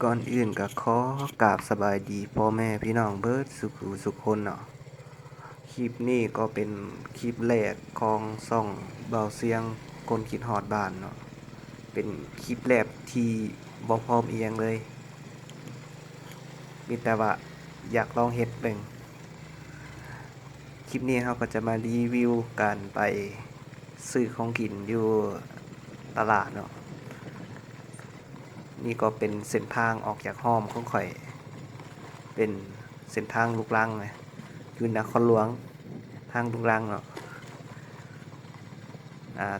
ກ່ອນອື່ນກໍຂໍກາບສະບາຍດີພໍ່ແມ່ພີ່ນ້ອງເບິດສູ່ຜູ້ສູ່ຄົນເນາະ. ຄລິບນີ້ກໍເປັນຄລິບແລກຂອງຊ່ອງບ່າວຊຽງຄົນຄິດຮອດບ້ານເນາະ. ເປັນຄລິບແລກທີ່ບໍ່ພ້ອມອີ່ຫຍັງເລີຍ ມີແຕ່ວ່າຢາກລອງເຮັດເບິ່ງ. ຄລິບນີ້ເຮົາກໍຈະມາຣີວິວການໄປຊື້ຂອງກິນຢູ່ຕະຫຼາດເນາະ. ນີ້ກໍເປັນເສັ້ນທາງອອກຈາກຮ່ອມຂອງຂ້ອຍ ເປັນເສັ້ນທາງລູກລັງນະ ຢູ່ນະຄອນຫຼວງ ທາງລູກລັງເນາະ. ອາ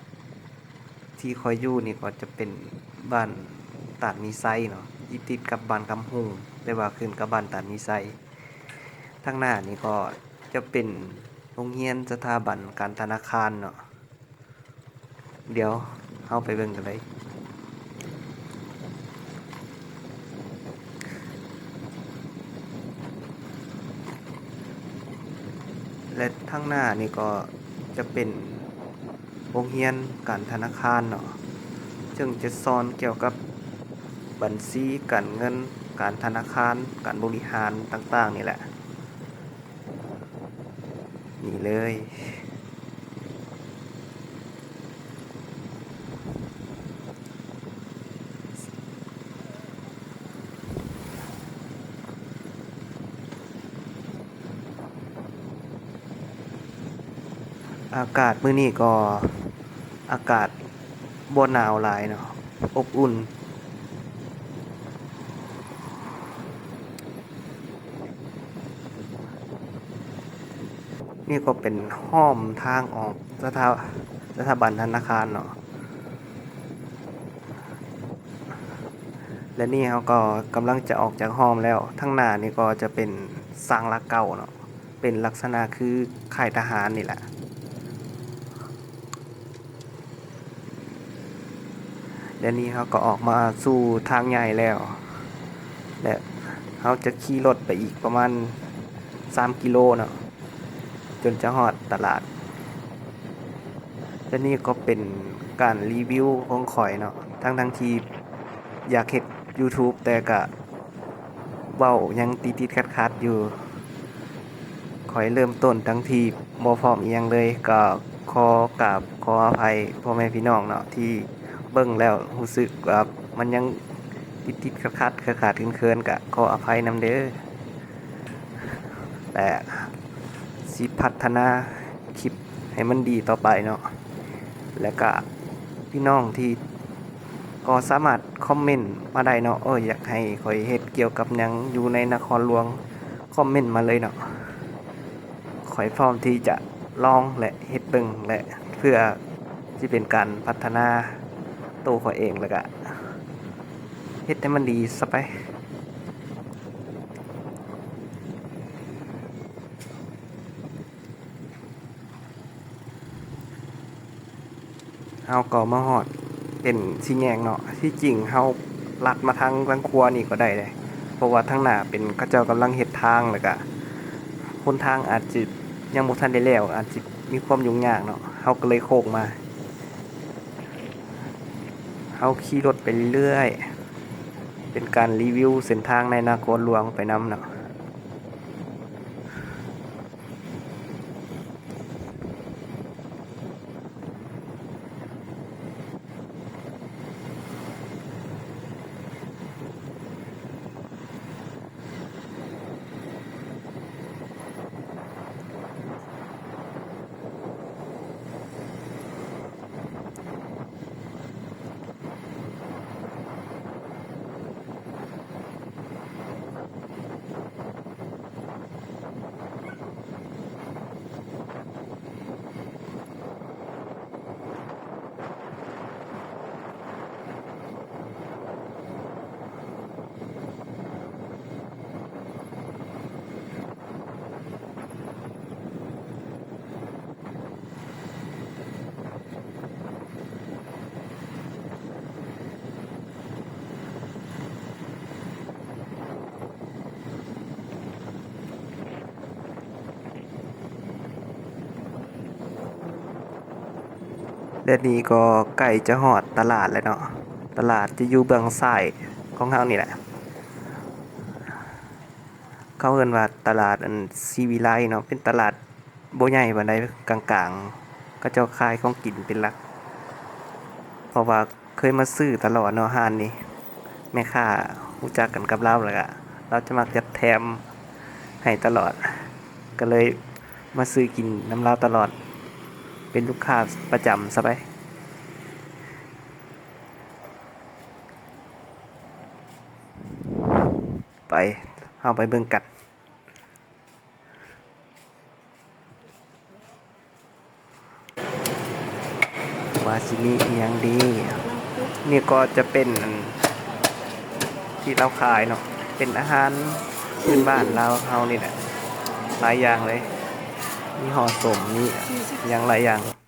ທີ່ຂ້ອຍຢູ່ນີ້ກໍຈະເປັນບ້ານຕາດມີໄຊເນາະ ຢູ່ຕິດກັບບ້ານຄຳຮຸ່ງ ແຕ່ວ່າຂຶ້ນກັບບ້ານຕາດມີໄຊ. ທາງໜ້ານີ້ກໍຈະເປັນໂຮງຮຽນສະຖາບັນການທະນາຄານເນາະ. ດຽວເຮົາໄປເບິ່ງກັນເລີຍ. ແລະ ທາງໜ້ານີ້ກໍຈະເປັນໂຮງຮຽນການທະນາຄານເນາະ ເຊິ່ງຈະສອນກ່ຽວກັບບັນຊີການເງິນ, ການທະນາຄານ, ການບໍລິຫານຕ່າງໆນີ້ແຫຼະ. ນີ້ເລີຍ. ອາກາດມື້ນີ້ກໍອາກາດບໍ່ໜາວຫຼາຍເນາະ ອົບອຸ່ນ. ນີ້ກໍເປັນຮ່ອມທາງອອກສະຖາ ສະຖາບັນທະນາຄານເນາະ ແລະ ນີ້ເຮົາກໍກຳລັງຈະອອກຈາກຮ່ອມແລ້ວ. ທາງໜ້ານີ້ກໍຈະເປັນສາງຫຼັກເກົ້າເນາະ ເປັນລັກສະນະຄືຄ້າຍທະຫານນີ້ແຫຼະ. ແລະ ນີ້ເຮົາກໍອອກມາສູ່ທາງໃຫຍ່ແລ້ວ ແລະ ເຮົາຈະຂີ່ລົດໄປອີກປະມານສາມກິໂລເນາະ ຈົນຈະຮອດຕະຫຼາດ. ແລະ ນີ້ກໍເປັນການຣີວິວຂອງຂ້ອຍເນາະ ທັງໆທີ່ຢາກເຮັດຢູທູບ ແຕ່ກະ ເວົ້າຍັງຕິດໆຂັດໆຢູ່. ຂ້ອຍເລີ່ມຕົ້ນທັງທີ່ບໍ່ພ້ອມອີ່ຫຍັງເລີຍ ກໍຂໍກາບຂໍອະໄພພໍ່ແມ່ພີ່ນ້ອງເນາະ ທີ່ເບິ່ງແລ້ວຮູ້ສຶກວ່າມັນຍັງຕິດໆຂັດໆ ຂາດໆເຂີນໆ ກໍຂໍອະໄພນຳເດີ້ ແລະ ຊິພັດທະນາຄລິບໃຫ້ມັນດີຕໍ່ໄປເນາະ. ແລະ ກະພີ່ນ້ອງທີ່ ກໍສາມາດຄອມເມັນມາໄດ້ເນາະ ເອີ ຢາກໃຫ້ຂ້ອຍເຮັດກ່ຽວກັບຫຍັງຢູ່ໃນນະຄອນຫຼວງ ຄອມເມັນມາເລີຍເນາະ. ຂ້ອຍພ້ອມທີ່ຈະລອງ ແລະ ເຮັດເບິ່ງ ແລະ ເພື່ອຊິເປັນການພັດທະນາໂຕຂ້ອຍເອງ ແລ້ວກະເຮັດໃຫ້ມັນດີຊະໄປ. ເຮົາກໍມາຮອດເປັນສີ່ແຍກເນາະ. ທີ່ຈິງເຮົາລັດມາທາງ ທາງຂວານີ້ກໍໄດ້ເດ້ ເພາະວ່າທາງໜ້າເປັນ ເຂົາເຈົ້າກຳລັງເຮັດທາງ ແລ້ວກະຫົນທາງອາດຈະຍັງບໍ່ທັນໄດ້ແລ້ວ ອາດຈະມີຄວາມຫຍຸ້ງຍາກເນາະ. ເຮົາກໍເລີຍໂຄ້ງມາ ເຮົາຂີ່ລົດໄປເລື້ອຍໆ ເປັນການຣີວິວເສັ້ນທາງໃນນະຄອນຫຼວງໄປນຳເນາະ. ແລະ ນີ້ກໍໃກ້ຈະຮອດຕະຫຼາດແລ້ວເນາະ. ຕະຫຼາດຈະຢູ່ເບື້ອງຊ້າຍຂອງເຮົານີ້ແຫຼະ. ເຂົາເອີ້ນວ່າຕະຫຼາດອັນ ສີວິໄລເນາະ ເປັນຕະຫຼາດບໍ່ໃຫຍ່ປານໃດ ກາງໆ ເຂົາເຈົ້າຂາຍຂອງກິນເປັນຫຼັກ ເພາະວ່າເຄີຍມາຊື້ຕະຫຼອດເນາະ ຮ້ານນີ້ ແມ່ຄ້າຮູ້ຈັກກັນກັບລາວ ແລ້ວກະລາວຈະມັກຈັດແຖມໃຫ້ຕະຫຼອດ ກະເລີຍມາຊື້ກິນນຳລາວຕະຫຼອດ ເປັນລູກຄ້າປະຈຳຊະໄປ. ໄປ ເຮົາໄປເບິ່ງກັນ ວ່າຊິມີອີ່ຫຍັງດີ. ນີ້ກໍຈະເປັນອັນທີ່ລາວຂາຍເນາະ ເປັນອາຫານພື້ນບ້ານລາວເຮົານີ້ແຫຼະ ຫຼາຍຢ່າງເລີຍ ມີຫໍ່ສົ້ມ ມີຫຍັງຫຼາຍຢ່າງ.